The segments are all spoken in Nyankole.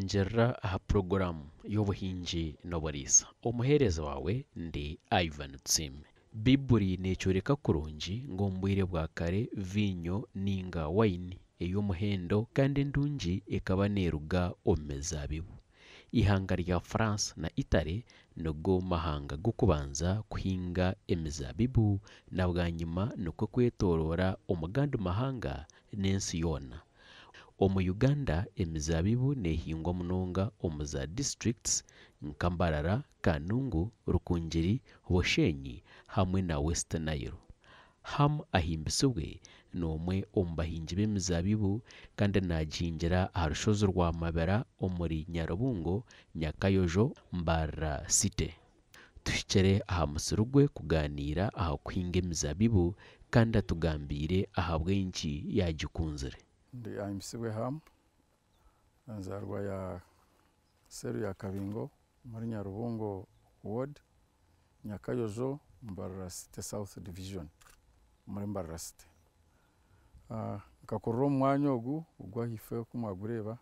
Ninkwanjurira aha puroguraamu y'obuhingi n'oburiisa. Omuheereza waawe ndi Ivan Tusiime. Baiburi neekyoreka kurungi ngu omu bwire bwa kare viinyo nainga wayini ey'omuhendo kandi endungi ekaba neeruga omu mizaabibu. Eihanga rya France na Italy nigo mahanga g'okubanza kuhinga emizaabibu na bwanyima nikwo kwetooroora omu gandi mahanga n'ensi yoona. Omu Uganda emizaabibu neehingwa munonga omu za disiturikiti nka Mbarara, Kanungu, Rukungiri, Bushenyi hamwe na West Nile. Ham Ahimbisibwe n'omwe omu bahingi b'emizaabibu kandi naagihingira aha rushozi rwa Mabira omuri Nyarubungo, Nyakayojo, Mbarara City. Tuhikire aha musiri gwe kugaaniira aha kuhinga emizaabibu kandi atugambiire ahabw'enki yaagikunzire. Ndi Ahimbisibwe Ham, enzaarwa ya seeri ya Kabingo omuri Nyarubungo ward, Nyakayojo, Mbarara City South Division omuri Mbarara City. Nkakurira omu mwanya ogu ogw'ahaifo oku mwagureeba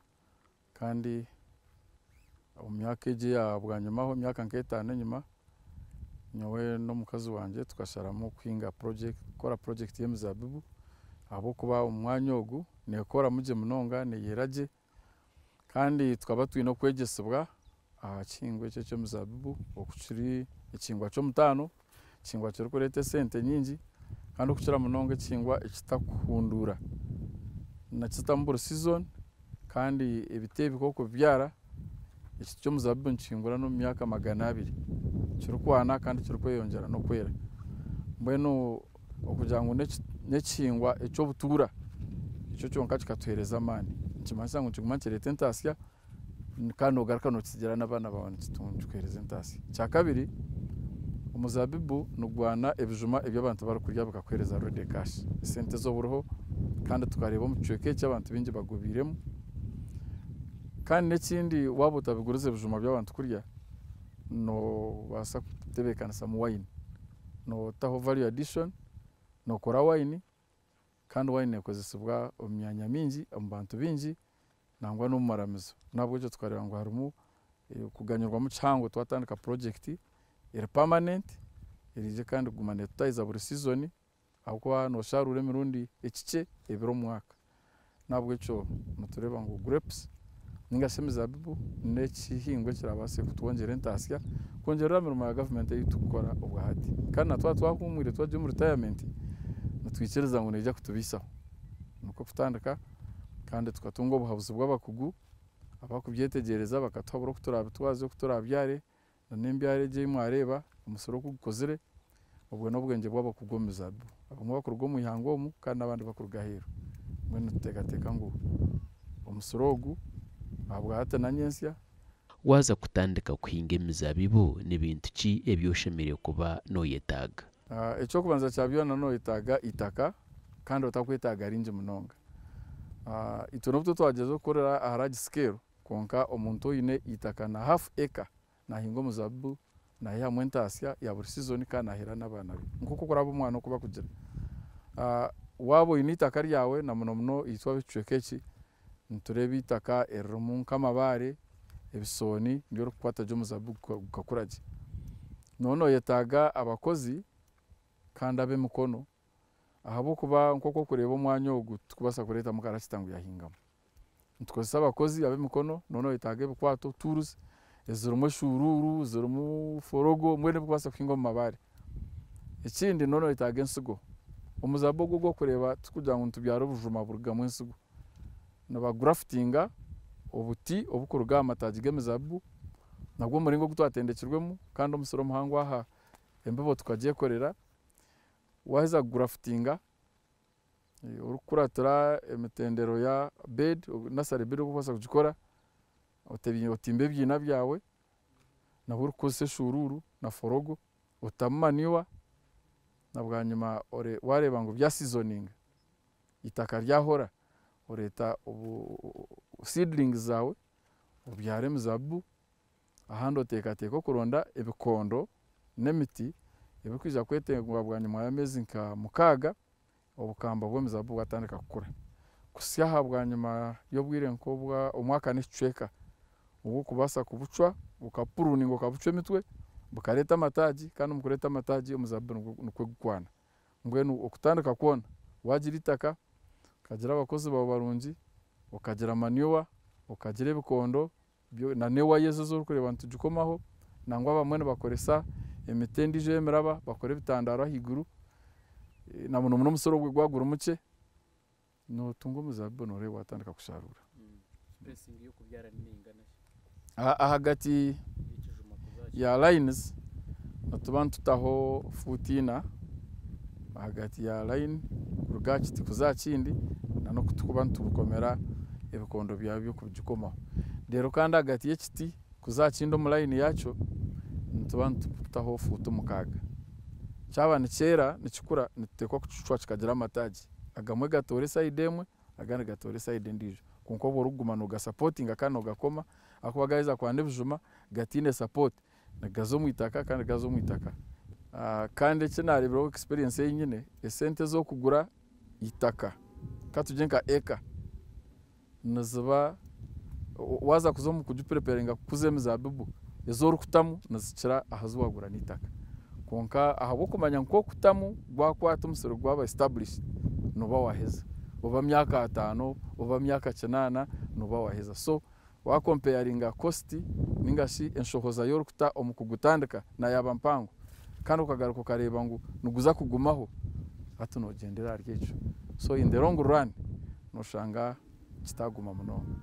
kandi omu myaka egi eya bwanyimaho emyaka nk'etaano enyima, nyowe n'omukazi wangye tukasharamu kuhinga project kukora project y'emizaabibu ahabw'okuba omu mwanya ogu neekoramu gye munonga neeyera gye kandi tukaba twine okwegyesibwa aha kihingwa eki eky'emizaabibu oku kiri ekihingwa ky'omutaano, ekihingwa kirikureeta esente nyingi kandi okukira munonga ekihingwa ekitakuhunduura. Nakitamu buri season kandi ebiti ebi ku orikubibyara ekiti ky'omuzaabibu nikihingura n'omu myaka 200 kirikwana kandi kirikweyongyera n'okwera. Mbwenu okugira ngu n'ekihingwa eky'obutuura ekyo kyonka kikatuheereza amaani. Nikimanyisa ngu nikiguma nikireeta entaasya kandi noogaruka nookitsigira n'abaana baawe nikikuheereza entaasya. Ekyakabiri, omuzaabibu nigwana ebijuma ebi abantu barikurya bikakuheereza ready cash, esente ez'oburiho kandi tukareeba omu kicweka eki abantu baingi bagobiiremu. Kandi n'ekindi waaba otabigurize ebijuma by'abantu kurya, noobaasa kutebeekanisamu wayini. Nootaho value addition, nookora wayini kandi wayini neekozesibwa omu myanya mingi, omu bantu baingi nangwa n'omu maramizo. N'ahabw'ekyo tukareeba ngu harimu kuganyirwamu kihango twatandika project eri permanent eriije kandi kuguma neetutaahiza buri season ahabw'okuba noosharuura emirundi ekikye ebiri omu mwaka. N'ahabw'ekyo nitureeba ngu grapes ninga shi emizaabibu n'ekihingwa ekirabaase kutwongyera entaasya kwongyerera aha mirimo ya gavumenti ei turikukora obwahati. Kandi na twaba twahuumwire twagira omu retirement nitwikiriza ngu neija kutubaisaho. Nikwo kutandika kandi tukatunga obuhabuzi bw'abakugu abarikubyetegyereza bakatuhabura oku turaabitwaze, oku turaabyare n'embyaro egi ei mwareeba omusiri oku gukozire obwo n'obwengye bw'abakugu omu mizaabibu. Abamwe bakuruga omu ihanga omu kandi n'abandi bakuruga aheeru. Mbwenu nituteekateeka ngu omusiri ogu ahabwahati na nyentsya. Waaza kutandika kuhinga emizaabibu ni bintu ki ebi oshemereire kuba nooyetaaga? Eky'okubanza kya byona nooyetaaga eitaka kandi otakwetaaga ringi munonga. Itwe n'obu twagyeza kukorera aha large scale kwonka omuntu oine eitaka na half acre naahinga omuzaabibu naihamu entaasya ya buri season kandi naaheera n'abaana be nk'oku okuraba omwana oku barikugira. Waaba oine eitaka ryawe na muno muno itwe ab'ekicweka eki nitureeba eitaka eririmu nk'amabaare, ebisooni niryo ririkukwata gye omuzaabibu gukakura gye. Nooba nooyetaaga abakozi kandi ab'emikono ahabw'okuba nk'oku orikureeba omwanya ogu titukubaasa kureetamu karakita ngu yahingamu. Nitukozesa abakozi ab'emikono nooba nooyetaaga ebikwato tools ezirimu eshuruuru, zirimu forogo mbwenu ebirikubaasa kuhinga omu mabaare. Ekindi nooba nooyetaaga ensigo. Omuzaabibu ogu ogu orikureeba tikugira ngu nitubyara obujuma burugamu ensigo. Nibagurafutinga obuti oburikuruga aha mataagi g'emizaabibu nagwo omuringo ogu twatendekirwemu kandi omusiri omuhango aha embibo tukagyekorera. Waaheza kugurafutinga orikukuratira emitendero ya bed, nursery bed oku orikubaasa kugikora, otimba ebiina byawe nabwo orikukozesa eshuruuru na forogo otamu manure na bwanyima waareeba ngu bya seasoninga eitaka ryahora oreeta seedlings zaawe obyara emizaabibu ahandi oteekateeka okuronda ebikondo n'emiti ebirikwija kwetengwa bwanyima y'ameezi nka 6 obukamba bw'emizaabibu bwatandika kukura. Kuhitsya aha bwanyima y'obwire nk'obwa omwaka n'ekicweka Obw'okubaasa kubucwa okapuruninga okabucwa emitwe bukareeta amataagi kandi omu kureeta amataagi omuzaabibu nikwo gukwana. Mbwenu okutandika kwona waagira eitaka, okagira abakozi baawe barungi, okagira manure, okagira ebikondo na n'ewaya ezo ezi orikureeba nitugikomaho, nangwa abamwe nibakoresa emiti endiijo ey'emiraba bakora ebitandaaro ahaiguru na muno muno omusiri ogwe gwaba guri mukye, nootunga omuzaabibu nooreeba waatandika kusharuura. Ahagati ya lines nituba nitutaho fuuti ina ahagati ya line kuruga aha kiti kuza aha kindi na n'oku turikuba nitubikomera ebikondo byabyo kubigikomaho. Reero kandi ahagati y'ekiti kuza aha kindi omu line yaakyo nituba nitutaho fuuti 6. Kyaba nikyera nikikura nituteekwa kukicwa kikagira amataagi. Agamwe gatoore sayidi emwe agandi gatoore sayidi endiijo. Kwonka obwo orikuguma noogasapotinga kandi noogakoma ahakuba gaaheza kwana ebijuma gataine support nigaza omu itaka kandi gaza omu itaka. Kandi eki naareebireho experience ei nyine, esente ez'okugura eitaka katugire nka eka niziba waaza kuza omu kugipreparinga kukuza emizaabibu ezi orikutamu nizikira aha zi waagura n'eitaka. Kwonka ahabw'okumanya ngu okutamu gwakwata omusiri gwaba established nooba waaheza. Oba myaka 5 oba myaka 8 nooba waaheza. So waakompeyaringa cost ninga shi enshohoza y'orikuta omu kugutandika nayaaba mpango kandi okagaruka okareeba ngu niguza kugumaho hati noogyendera ahari ekyo. So in the long run nooshanga kitaguma munonga.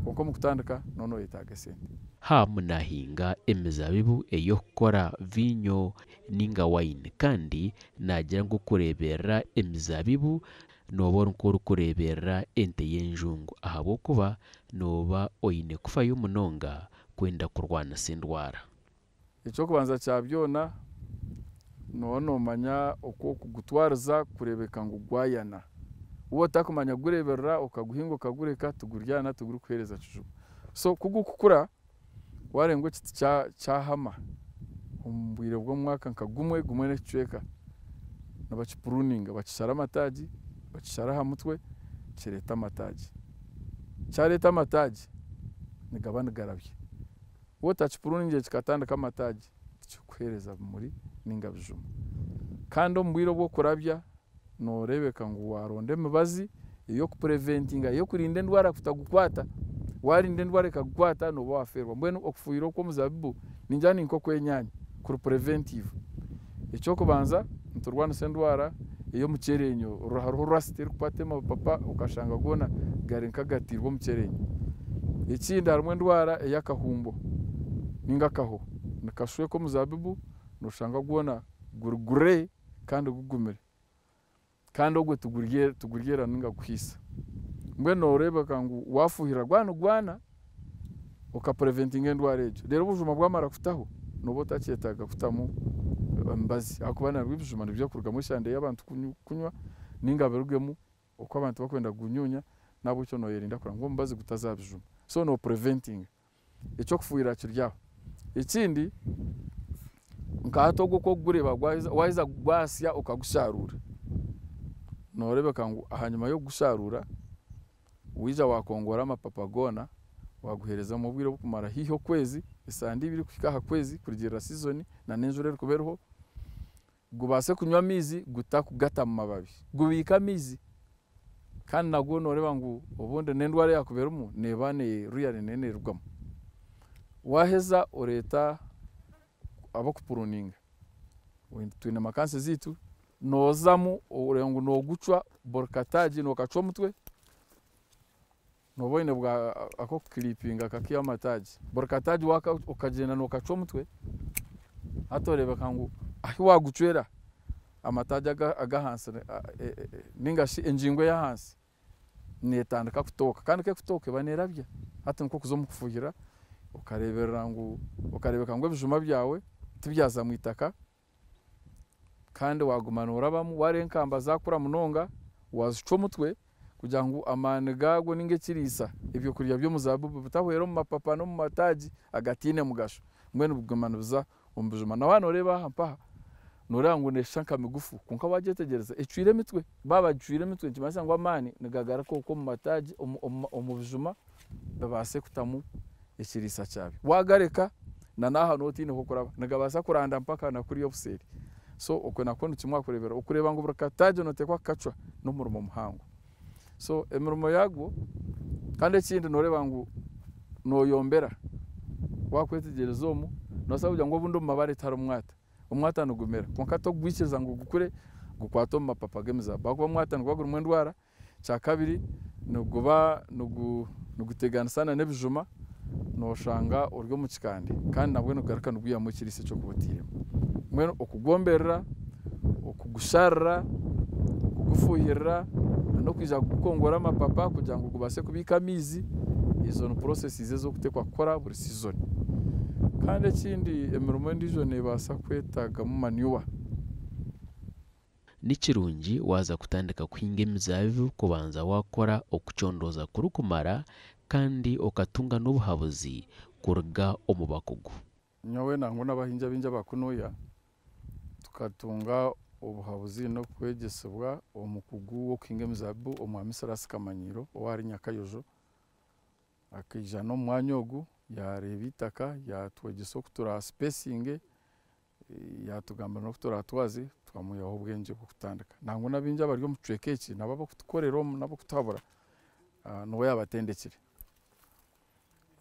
Kwonka omu kutandika nooba nooyetaaga esente. Ham naahinga emizaabibu ey'okukora viinyo ninga wine kandi naagira ngu okureeberera emizaabibu nooba ori nk'orikureeberera ente y'enjungu ahabw'okuba nooba oine kufayo munonga kwenda kurwanisa endwara. Eky'okubanza kya byona nooba noomanya oku okugutwariza kureebeka ngu gwayana. Waaba otakumanya kugureeberera okaguhinga okagureka tiguryana tigurikuheereza kijuma. So ku gukukura waareeba ngu ekiti kyahama omu bwire bw'omwaka nka gumwe, gumwe n'ekicweka nibakipuruninga bakishara amataagi, bakishara aha mutwe kireeta amataagi. Kyareeta amataagi nigaba nigarabya. Waaba otakipuruningire kikatandika amataagi tikirikuheereza bimuri ninga bijuma. Kandi omu bwire obw'okurabya nooreebeka ngu waaronda emibazi ey'okupureventinga ey'okurinda endwara kutagukwata. Waarinda endwara ekakukwata nooba waafeerwa. Mbwenu okufuhirira okw'omuzaabibu ningira ni nk'okw'enyaanya kuri preventive. Eky'okubanza niturwanisa endwara ey'omukyerenyo hariho rust erikukwata amapapa okashanga goona gari nk'agatiirwe omukyerenyo. Ekindi harimu endwara ey'akahumbo ninga akaho nikashweka omuzaabibu nooshanga gwona guri grey kandi gugumire kandi ogwo tiguryera ninga kuhiisa. Mbwenu nooreebeka ngu waafuhirira gwaba nigwana okapureventinga endwara egyo. Reero obujuma bwamara kutaho nooba otakyetaaga kutamu emibazi ahakuba nabwo ebijuma nibiija kurugamu eshande y'abantu kunywa ninga birugemu oku abantu barikwenda kugunyunya n'ahabw'ekyo nooyerinda kugira ngu omubazi gutaza aha bijuma. So noopureventinga. Eky'okufuhirira kiri aho. Ekindi nka hati ogwo oku orikugureeba waaheza gwasya okagusharuura, nooreebeka ngu ahanyima y'okugusharuura waija waakongora amapapa goona waaguheerezamu obwire oburikumara haihi okwezi, esande ibiri kuhika aha kwezi kurugiirira season na n'enjura erikuba eriho, gubaase kunywa amaizi gutakugata mu mababi. Gubiike amaizi kandi nagwo nooreeba ngu obundi n'endwara eyaakuba erimu neeba really neerugamu. Waaheza oreeta ab'okupuruninga, twine makansi zaitu, noozamu oreeba ngu noogucwa buri kataagi nookacwa omutwe, nooba oine ak'okukiripinga kakaiha amataagi. Buri kataagi okagyenda nookacwa omutwe, hati oreebeka ngu ahu waagucwera amataagi ag'ahansi ninga shi engingo ey'ahansi neetandika kutooka kandi ku erikutooka eba neerabya. Hati nikwo kuza omu kufuhirira okareeberera ngu okareebeka ngu ebijuma byawe tibyaza mu itaka kandi waaguma noorabamu waareeba enkamba zaakura munonga waazicwa omutwe kugira ngu amaani gaagwo ninga ekiriisa ebyokurya by'omuzaabibu bitahwera omu mapapa n'omu mataagi agataine mugasho. Mbwenu biguma nibiza omu bijuma. Na waaba nooreeba aha mpaha nooreeba ngu neeshusha nka migufu kwonka waagyetegyereza ecwire emitwe. Baaba bagicwire emitwe nikimanyisa ngu amaani nigagaruka okwo omu mataagi omu bijuma bibaase kutamu ekiriisa kyabyo. Waagareka na n'aha nooba otaine h'okuraba, nigabaasa kuranda mpaka na kuriya obuseeri. So okwe nakwo ni kimwe aha kureeberera. Okureeba ngu buri kataagi nooteekwa kukacwa n'omurimo muhango. So emirimo yaagwo kandi ekindi nooreeba ngu nooyombera. Waakwetegyereza omu, noobaasa kugira ngu obundi omu mabaare tiharimu mwata. Omwata nigumera kwonka tokugwikiriza ngu gukure gukwate omu mapapa g'emizaabibu ahakuba omwata niguba gurimu endwara. Ekyakabiri niguba niguteganisa n'ebijuma nooshanga ori omu kikande kandi nabwo nigugaruka nigwihamu ekiriisa eki orikuba otairemu. Mbwenu okugwomberera, okugusharira, okugufuhirira n'okwija kugukongora amapapa kugira ngu gubaase kubiika amaizi, ezo ni processes ezi orikuteekwa kukora buri season. Kandi ekindi emirimo endiijo neebaasa kwetaagamu manure. Ni kirungi waaza kutandika kuhinga emizaabibu kubanza waakora okucondooza kurikumara kandi okatunga n'obuhabuzi kuruga omu bakugu. Nyowe nangwa n'abahingi abaingi aba kunuya tukatunga obuhabuzi n'okwegyesibwa omukugu w'okuhinga emizaabibu Omwami Silas Kamanyiiro ow'ahari Nyakayojo. Akaija n'omu mwanya ogu yaareeba eitaka yaatwegyesa oku turaasipesinge, yaatugambira n'oku turaatwaze twamwihaho obwengye bw'okutandika. Nangwa n'abaingi abari omu kicweka eki nabo abarikutukorera omu n'abarikutuhabura niwe yaabatendekire.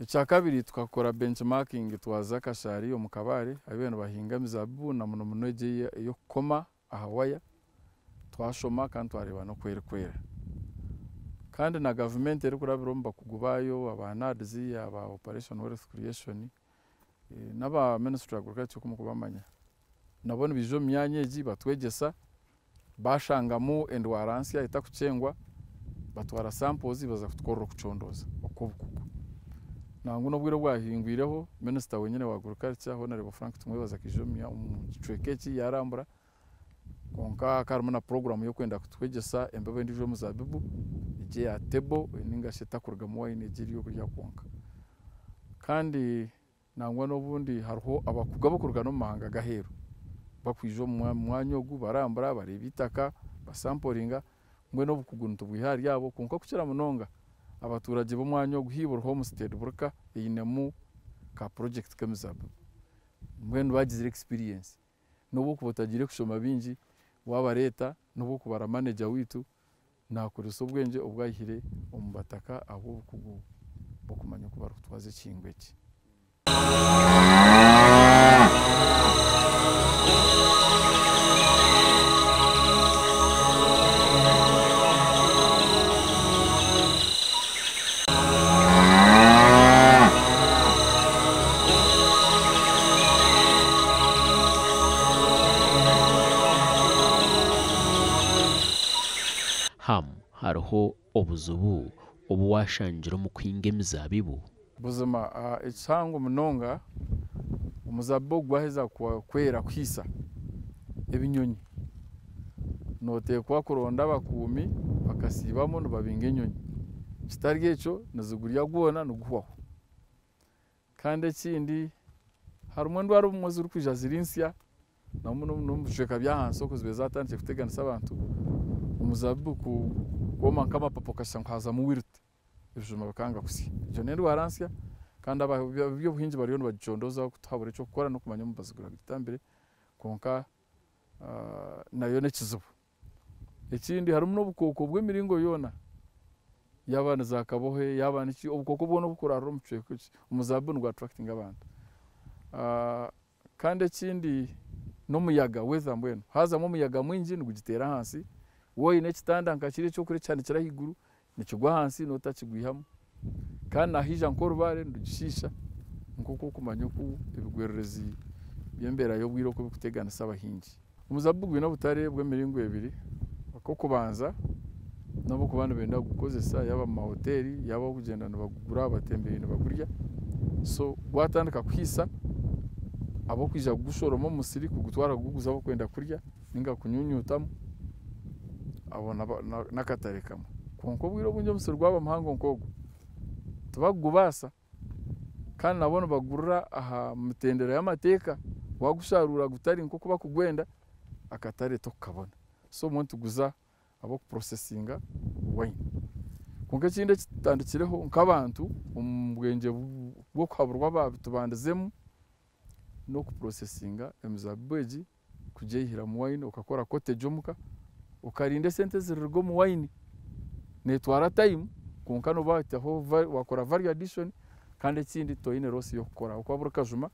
Ekyakabiri tukakora benchmarking twaza Kashari omu Kabale ahu bariyo nibahinga emizaabibu na muno muno egi ey'okukoma aha waya twashoma kandi twareeba n'oku erikwera. Kandi na gavumenti erikurabira omu bakugu baayo aba NAADS, aba Operation Wealth Creation n'aba Ministry Agriculture oku murikubamanya nabo nibaija omu myanya egi batwegyesa bashangamu endwara nsya etakukyengwa batwara samples baza kutukorera okucondooza okw'obukugu. Nangwa n'obwire obwahingwireho minisita wenyine wa Agriculture Hon. Frank Tumwebaze akaija omu kicweka eki yaarambura kwonka hakaba harimu na puroguraamu y'okwenda kutwegyesa embibo endiijo y'omuzaabibu egi eya table ninga shi etakurugamu wine egi eri ey'okurya kwonka. Kandi nangwa n'obundi hariho abakugu abarikuruga n'omu mahanga g'aheeru bakwija omu mwanya ogu barambura bareeba eitaka basamporinga mbwenu obukugu nitubwiha ahari abo kwonka kukira munonga abaturage b'omwanya ogu haihi buri homestead buri ka einemu ka project k'emizaabibu mbwenu bagizire experience. N'obu okuba otagiire kushoma bingi waabareeta n'obu okuba ori manager waitu naakoresa obwengye obu aihire omu bataka ahabw'obukugu bw'okumanya oku barikutwaza ekihingwa eki. Ham, hariho obuzibu obu waashangire omu kuhinga emizaabibu? Buzima ekihango munonga omuzaabibu ogu gwaheza kwera kuhiisa ebinyonyi, nooteekwa kuronda abakuumi bakasiibamu nibabinga enyonyi. Kitari ekyo nizigurya gwona niguhwaho. Kandi ekindi harimu endwara obumwe ezirikwija ziri nsya n'omu bicweka by'ahansi okwo zibaire zaatandikire kuteganisa abantu. Omuzaabibu kwoma nk'amapapa okashusha ngu haazamu wilt ebijuma bikanga kusya. Egyo n'endwara nsya kandi ab'eby'obuhingi bariyo nibagicondoozaho kutuhabura eky'okukora n'okumanya omubazi guragitambire kwonka nayo n'ekizibu. Ekindi harimu n'obukooko bw'emiringo yoona yaaba ni zaakabohe yaaba niki obukooko bwona obukurarira omu kicweka eki omuzaabibu nigwa attractinga abantu. Kandi ekindi n'omuyaga weather mbwenu haazamu omuyaga mwingi nigugiteera ahansi waaba oine ekitanda nka kiriya eki orikukihanikira ahaiguru nikigwa ahansi nootakigwihamu kandi nahaija nk'orubaare nirugishiisha nk'oku orikumanya oku ebigwererezi by'embeera y'obwire oku birikuteganisa abahingi. Omuzaabibu gwine obutare bw'emiringo ebiri, ak'okubanza n'abarikuba nibenda kugukozesa yaaba omu mahoteeri yaaba abarikugyenda nibagugura abatembeyi nibagurya so gwatandika kuhiisa abarikwija kugushoroma omu musiri kugutwara kuguguza abarikwenda kurya ninga kunyunyutamu abo n'akatare kamwe. Kwonka obwire obwingi omusiri gwaba muhango nk'ogwo tibakugubaasa kandi nabo nibagurira aha mitendera y'amateeka waagusharuura gutari nk'oku barikugwenda akatare tokukabona. So obumwe nituguza abarikupurosesinga wine. Kwonka ekindi eki tutandikireho nk'abantu omu bwengye bw'okuhaburwa abaatubandizemu n'okupurosesinga emizaabibu egi kugyeyihiramu wayini okakora cottage omuka okarinda esente eziriruga omu wayini. Neetwara time kwonka nooba waataho waakora value addition kandi ekindi toine loss y'okukora ahabw'okuba buri kajuma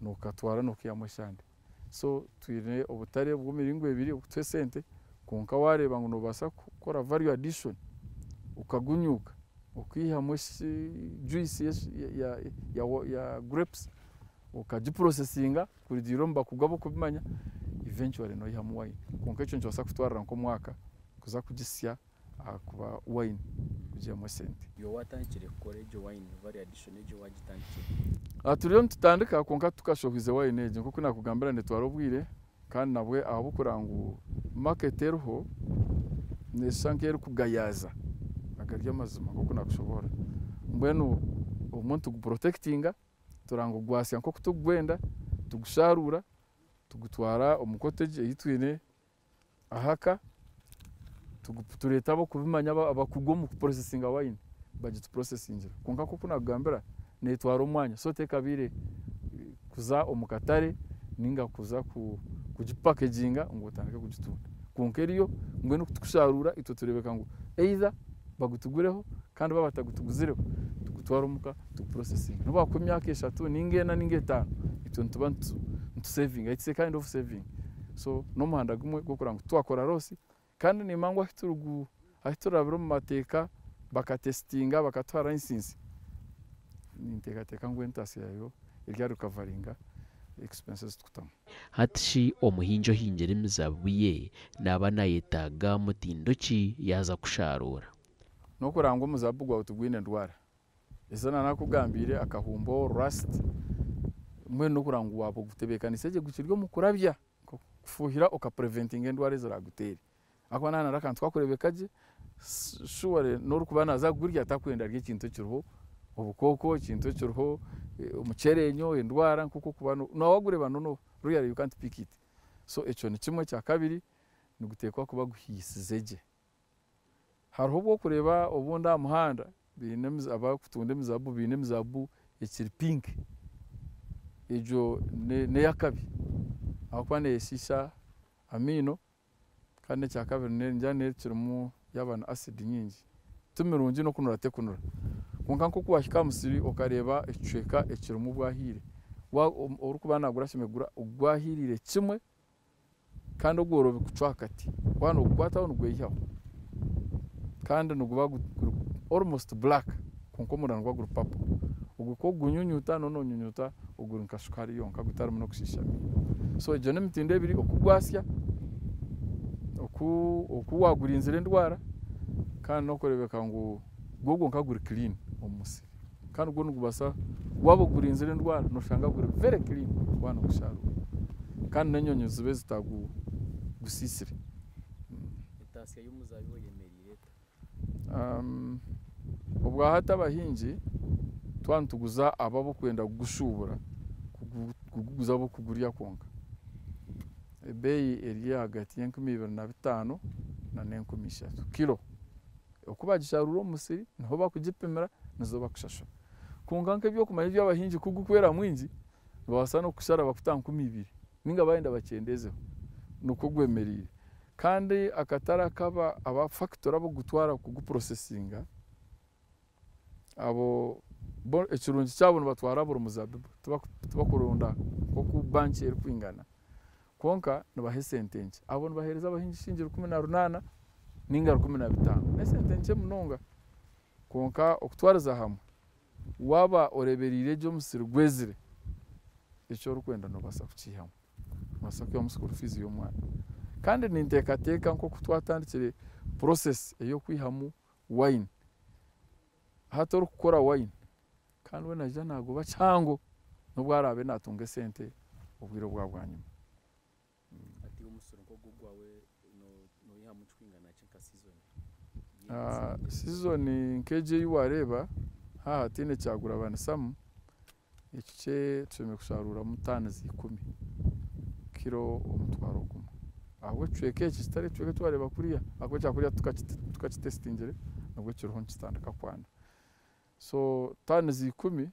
nookatwara nookaihamu eshande. So twine obutare bw'emiringo ebiri obukutuha esente kwonka waareeba ngu noobaasa kukora value addition okagunyuuka okaihamu juice ya grapes okagipurosesinga kurugiirira omu bakugu ab'okubimanya eventually noihamu wine. Kwonka ekyo nikibaasa kukutwarira nk'omwaka kuza kugisya aha kuba wine kugihamu esente. Iwe waatandikire kukora egyo wine value addition egyo waagitandikire? Turiyo nitutandika kwonka tukashohoize wine egi nk'oku naakugambira neetwara obwire kandi nabwe ahabw'okureba ngu market eriho neeshusha nk'erikugayaaza agari amazima nk'oku naakushoboorora. Mbwenu obumwe nituguprotectinga tureba ngu gwasya nk'oku turikugyenda tugusharuura tugutwara omu cottage ei twine ahaka tureeta ab'okubimanya abakugu omu kupurosesinga wine bagitupurosesingira. Kwonka nk'oku naakugambira neetwara omwanya so tekabaire kuza omu katare ninga kuza kugipakeginga ngu otandike kugitunda. Kwonka eriyo mbwenu ku tukusharuura itwe tureebeka ngu either bagutugureho kandi baaba batagutuguzireho tugutware omuka tugupurosesinge. Nobu haakuba emyaka eshatu ninga ena ninga etaano itwe nituba nitusevinga it's a kind of saving. So n'omuhanda gumwe gw'okureba ngu twakora loss kandi nimanya ngu ahu turabire omu mateeka bakatesitinga bakatuha license ninteekateeka ngu entaasya yaayo eryarikavaringa expenses tukutamu. Hati shi omuhingi ohingire emizaabibu ye naaba naayetaaga mutindo ki yaaza kusharuura? N'okureba ngu omuzaabibu gwawe tigwine ndwara. Ezi naanakugambiire akahumbo, rust, mbwenu n'okureba ngu waaba ogutebeekaniise gye gukiri omu kurabya kufuuhira okapureventinga endwara eziraaguteere. Ahakuba naaba nari akantu kakureebeka gye, surely n'orikuba naaza kugurya takwenda arye ekintu ekiriho obukooko, ekintu ekiriho omukyereenyo, endwara nk'oku orikuba nawe wagureeba really you can't pick it. So ekyo ni kimwe. Ekyakabiri niguteekwa kuba guhiisize gye. Hariho obu orikureeba obundi aha muhanda baine abarikutunda emizaabibu baine emizaabibu ekiri pink. Egyo n'ey'akabi ahabw'okuba neeshiisha amaino kandi n'ekyakabiri ningira n'ekirimu yaaba na acid nyingi. Ti mirungi n'okunura tekunura. Kwonka nk'oku waahika aha musiri okareeba ekicweka ekirimu bwahiire, orikuba naagura ashemereire kugura ogwahiirire kimwe kandi ogworobi kucwa aha kati. Waaba noogukwataho nigweyihaho kandi niguba guri almost black kwonka omunda niguba guri purple. Ogwo ku orikugunyunyuta noba noonyunyuta oguri nka shukaari yonka gutarimu n'okushiisha amaino. So egyo n'emitindo ebiri oku gwasya, oku waagurinzire endwara kandi n'okureebeka ngu gwo gwonka guri clean omu musiri. Kandi gwo nigubaasa waaba ogurinzire endwara nooshanga guri very clean waaba noogusharuura kandi n'enyonyi zibe zitagusiisire. Entaasya y'omuzaabibu eyemereire eta? Obwahati abahingi twaba nituguza abo abarikwenda kugushuubura kuguguza bo kugurya kwonka, ebeeyi eri ahagati y'enkumi ibiri na bitaano n'enkumi ishatu kiro. Oku bagisharuura omu musiri niho barikugipimira nizo barikushashura. Kwonka nk'ebyokumanya eby'abahingi ku gurikwera mwingi nibabaasa n'okukushara bakuta aha 2000 ninga bayenda bakyendezeho nikwo gwemereire. Kandi akatare akaba aba fakitori abarikugutwara kugupurosesinga abo bo ekirungi kyabo nibatwara buri muzaabibu tibakuronda nk'oku banki erikwingana. Kwonka nibaha esente nkye. Abo nibaheereza abahingi shilingi 18 ninga 15 n'esente nkye munonga. Kwonka okutwariza hamwe waaba oreeberiire gye omusiri gwezire, eki orikwenda noobaasa kukiihamu. Noobaasa kwihamu school fees y'omwana. Kandi ninteekateeka nk'oku twatandikire process ey'okwihamu wine, hati orikukora wine kandi we naija naagoba kihango nobu araabe naatunga esente obwire obwa bwanyima. Hati omusiri nk'ogu ogwawe noihamu kikwingana ki nka season? Season nk'egi ei waareeba haaha hataine kyagurabanisamu, ekikye tushemereire kusharuuramu tons 10, kiro 10,000. Ahabw'ekicweka eki kitari ekicweka eki waareeba kuriya ahabw'okuba ekya kuriya tukakitesitingire Nibwo kiriho nikitandika kwana. So tani 10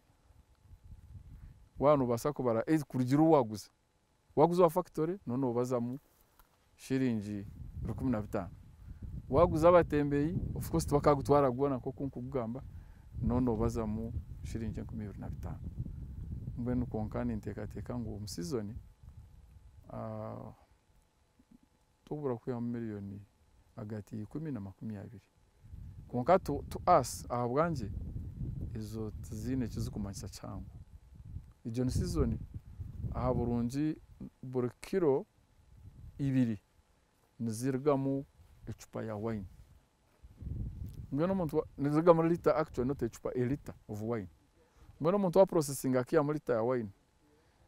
waaba noobaasa kubara kurugiirira ou waaguza. Waaguza owa factory noba noobazamu shiringi 15. Waaguza abatembeyi of course tibakagutwara gwona nk'oku nkugamba noba noobazamu shiringi 2500. Mbwenu kwonka ninteekateeka ngu omu season tobura kwihamu miriyoni ahagati ya 10 na 20. Kwonka to us ahabwangye ezo tiziine eki zirikumanyisa kihango. Egyo ni season aha burungi buri kiro 2 nizirugamu ecupa ya wine. Mbwenu omuntu nizirugamu litre actually not ecupa a litre of wine. Mbwenu omuntu waprocessinga akaihamu litre ya wine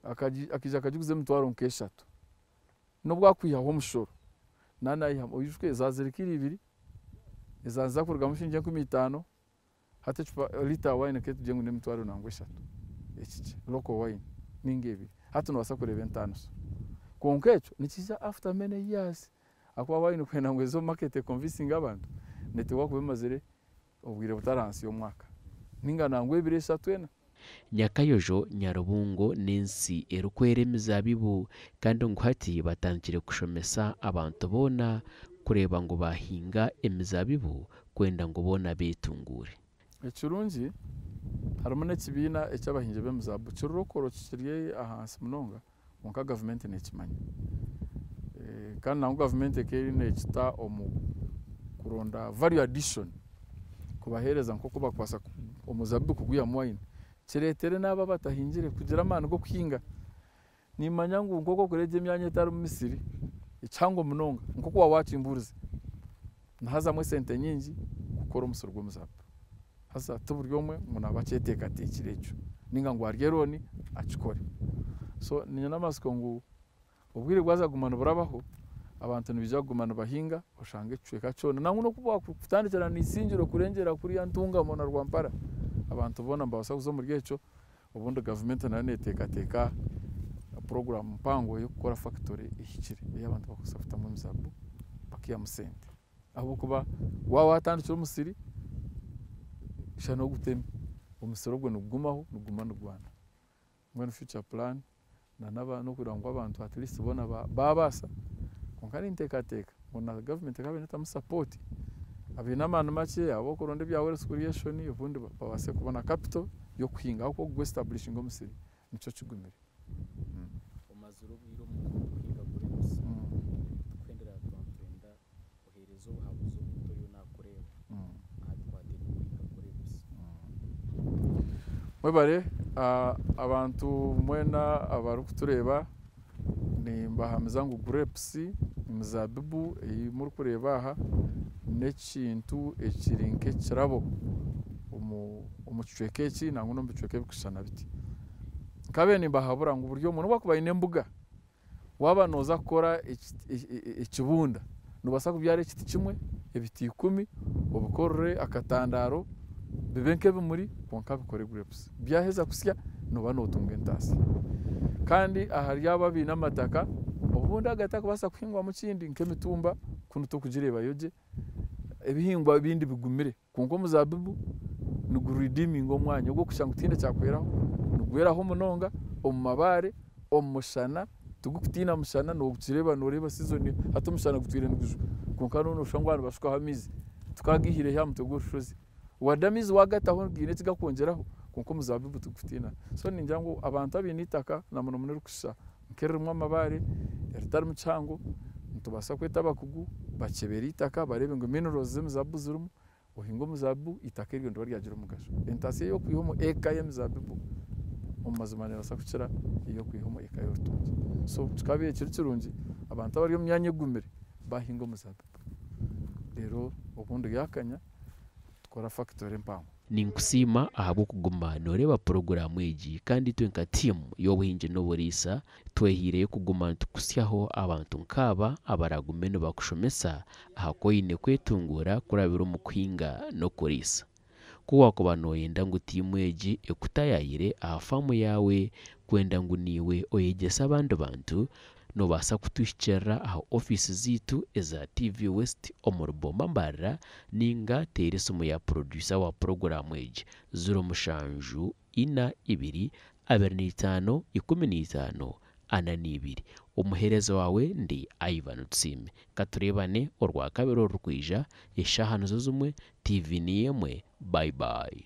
akaija akagiguza emitwaro nka 3 nobu akwihaho omushoro naaba oijuke zaazire kiro 2 ezaza kurugamu shiringi 5000 hati ecupa litre ya wine ketugire ngu n'emitwaro nangwa 3 ekikye local wine ninga 2 hati noobaasa kureeba entaaniso. Kwonka ekyo nikiija after many years ahakuba wine kwenda ngu eze omu market econvincinge abantu neeteekwa kuba emazire obwire butari ahansi y'omwaka ninga nangwa 2, 3, 4. Nyakayojo Nyarubungo n'ensi erikwera emizabibu kandi ngu hati batandikire kushomesa abantu boona kureeba ngu bahinga emizabibu kwenda ngu boona beetunguure. Ekirungi harimu n'ekibiina eky'abahingi b'emizabibu kiri rokoro kiri ahansi munonga kwonka gavumenti neekimanya. Kandi nangwa gavumenti ekaba eriyo neekita omu kuronda value addition kubaheereza nk'oku bakubaasa omuzabibu kugwihamu wine kireetere n'abo abatahingire kugira amaani g'okuhinga. Nimanya ngu nk'oku orikureeba emyanya etarimu misiri ekihango munonga nk'oku waaba waakimbuurize nihazamu esente nyingi kukora omusiri gw'omuzabibu. Haza ti buri omwe ngu naaba akyeteekateekire ekyo ninga ngu arye loan akikore. So nyine amatsiko ngu obwire bwaza kuguma niburabaho abantu nibaija kuguma nibahinga oshange ekicweka kyona nangwa n'oku wakutandikira n'eisingiro kurengyera kuriya Ntungamo na Rwampara abantu boona nibabaasa kuza omuri ekyo obundi gavumenti nayo neeteekateeka puroguraamu mpango ey'okukora factory ehikire ei abantu bakubaasa kutamu emizabibu bakaihamu sente. Ahabw'okuba waaba watandikire omusiri shana oguteme omusiri ogwo nigugumaho niguguma nigwana. Mbwenu future plan n'okugira ngu abantu at least boona baabaasa kwonka ninteekateeka ngu na gavumenti ekaba eine etamu support abaine amaani makye ab'okuronda ebya wealth creation obundi babaase kubona capital y'okuhinga ahabw'okuba okugu-establishinga omusiri nikyo kigumire. Omazire obwire omu kuhinga grapes tukuhendera tuba nitwenda oheereze obuhabuzi omuntu oriyo naakureeba aha bikwataine n'okuhinga grapes. Mwebare abantu mwena abarikutureeba nimbahamiza ngu grapes emizabibu ei murikureeba aha n'ekintu ekiri nk'ekirabo omu kicweka eki nangwa n'omu bicweka ebirikushushana biti. Nkabaire nimbahabura ngu buri omwe nobu akuba aine embuga waaba nooza kukora ekibunda noobaasa kubyara ekiti kimwe ebiti 10 obikorere akatandaaro bibe nk'ebimuri kwonka bikore grapes. Byaheza kusya nooba nootunga entaasya. Kandi ahari abo abaine amataka obundi agatakubaasa kuhingwamu kindi nk'emitumba kunu tokugireebayo gye ebihingwa ebindi bigumire kwonka omuzabibu niguredeeminga omwanya ogw'okushusha ngu tihaine kyakweraho nigweraho munonga omu mabaare omu mushana tigukutiina mushana nookireeba nooreeba season hati omushana gutwire nigujwa kwonka nooshusha ngu nibashukaho amaizi tukaagihireho aha mutwe gw'orushozi. Wadde amaizi waagataho gaine eki gakwongyeraho kwonka omuzabibu tigukutiina. So ningira ngu abantu abaine eitaka na muno muno erikushusha nk'eririmu amabaare eritarimu kihango nitubaasa kweta abakugu bakyebere eitaka bareebe ngu minerals z'emizabibu zirimu ohinge omuzabibu eitaka eryo niriba ryagira omugasho. Entaasya ey'okwiha omu eka y'emizabibu omu mazima neebaasa kukira ey'okwiha omu eka y'orutookye. So kikabaire kiri kirungi abantu abari omu myanya egumire bahinga omuzabibu reero obundi yaakanya tukora factory empango. Ninkusiima ahabw'okuguma nooreeba puroguraamu egi kandi itwe nka tiimu y'obuhingi n'oburiisa twehiireyo kuguma nitukusyaho abantu nk'aba abaragume nibakushomesa aha ku oine kwetunguura kurabira omu kuhinga n'okuriisa. Ku waakuba nooyenda ngu tiimu egi ekutayaayire aha faamu yaawe Nitukwenda ngu naiwe oyegyese abandi bantu. Noobaasa kutuhikirira aha ofiisi zaitu eza TV West omuri Bomba Mbarara nainga teera esimu ya purodyusa wa puroguraamu egi, ziro mushanju ina ibiri 25 15 42. Omuheereza waawe ndi Ivan Tusiime. Ka tureebane Orwakabiri orurikwija, eshaaha nizo zimwe, TV niyo emwe. Bye bye.